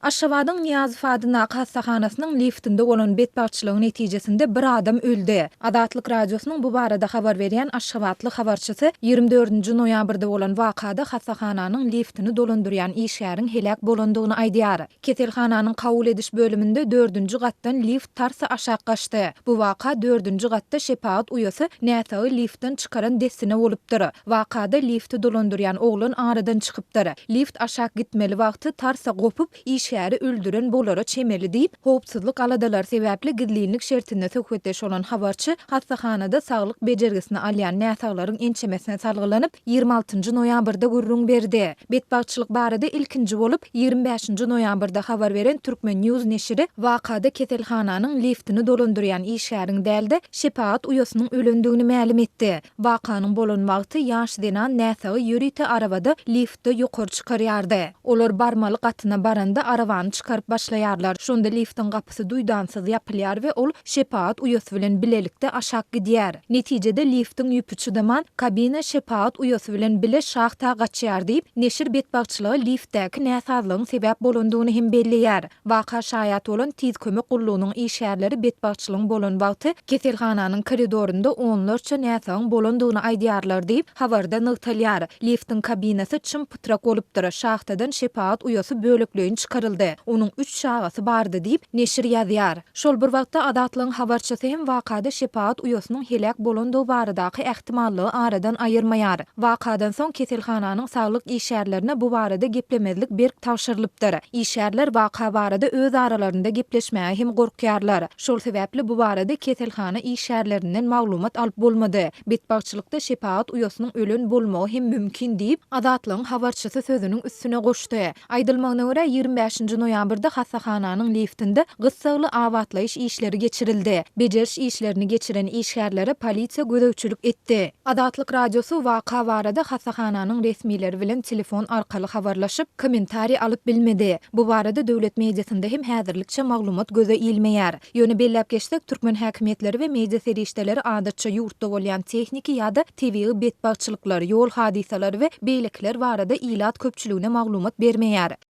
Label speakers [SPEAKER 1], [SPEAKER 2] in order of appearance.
[SPEAKER 1] Aşgabadyň Nyýazow adyndaky hassahanasynyň liftinde bolan betbagtçylygyň netijesinde bir adam öldi. Azatlyk Radiosynyň bu barada habar berýän aşgabatly habarçysy 24-nji noýabrda bolan wakada hassahananyň liftini dolandyrýan işgäriň heläk bolandygyny aýdýar. Keselhananyň kabul ediş bölüminde dördünji gatdan lift tarsa aşak gaçdy. Bu waka dördünji gatda şepagat uýasy näsagy liftden çykaran dessine bolupdyr. Wakada lifti dolandyrýan oglan aradan çykypdyr. Lift aşak gitmeli wagty tarsa gopup, işgäri öldüren bolara çemeli diýip, howpsuzlyk aladalary sebäpli gizlinlik şertinde söhbetdeş bolan habarçy hassahanada saglyk bejergisini alýan näsaglaryň ençemesine salgylanyp, 26-njy noýabrda gürrüň berdi. Betbagtçylyk barada ilkinji bolup, 25-nji noýabrda habar beren Turkmen. News neşiri wakada keselhananyň liftini dolandyrýan işgäriň däl-de, şepagat uýasynyň ölendigini mälim etdi. Wakanyň bolan wagty ýaş zenan näsagy ýörite arabada liftde ýokary çykarýardy. Olar barmaly gatyna baranda arabany çykaryp başlaýarlar. Şonda liftiň gapysy duýdansyz ýapylýar we ol şepagat uýasy bilen bilelikde aşak gidýär. Netijede liftiň ýüpi çydaman, kabina şepagat uýasy bilen bile şahta gaçýar diýip, neşir betbagtçylyga liftdäki näsazlygyň sebäp bolandygyny hem belleýär. Waka şaýat bolan Tiz kömek gullugynyň işgärleri betbagtçylygyň bolan wagty keselhananyň koridorynda onlarça näsagyň bolandygyny aýdýarlar diýip, habarda nygtalýar. Liftiň kabinasy çym-pytrak bolupdyr, şahtadan şepagat uýasy bölekleýin çykaryldy, onuň üç çagasy bardy diýip, neşir ýazýar. Şol bir wagtda, Azatlygyň habarçysy hem wakada şepagat uýasynyň heläk bolandygy baradaky ähtimallygy aradan aýyrmaýar. Wakadan soň keselhananyň saglyk işgärlerine bu barada geplemezlik berk tabşyrylypdyr. Işgärler waka barada öz aralarynda gepleşmäge hem gorkýarlar. Şol sebäpli bu barada keselhana işgärlerinden maglumat alyp bolmady. Betbagtçylykda şepagat uýasynyň ölen bolmagy hem mümkin diýip, Azatlygyň habarçysy sözüniň üstüne goşdy. Aýdylmagyna görä, 25-nji noýabrda hassahananyň liftinde gyssagly abatlaýyş işleri geçirildi. Bejeriş işlerini geçiren işgärlere polisiýa gözegçilik etdi. Azatlyk Radiosy waka barada hassahananyň resmileri bilen telefon arkaly habarlaşyp, kommentariý alyp bilmedi. Bu barada döwlet mediasynda hem häzirlikçe maglumat göze ilmeýär. Ýöne belläp geçsek, türkmen häkimiýetleri we media serişdeleri adatça ýurtda bolýan tehniki ýa-da tebigy betbagtçylyklar, ýol hadysalary we beýlekiler barada ilat köpçüligine maglumat bermeýär.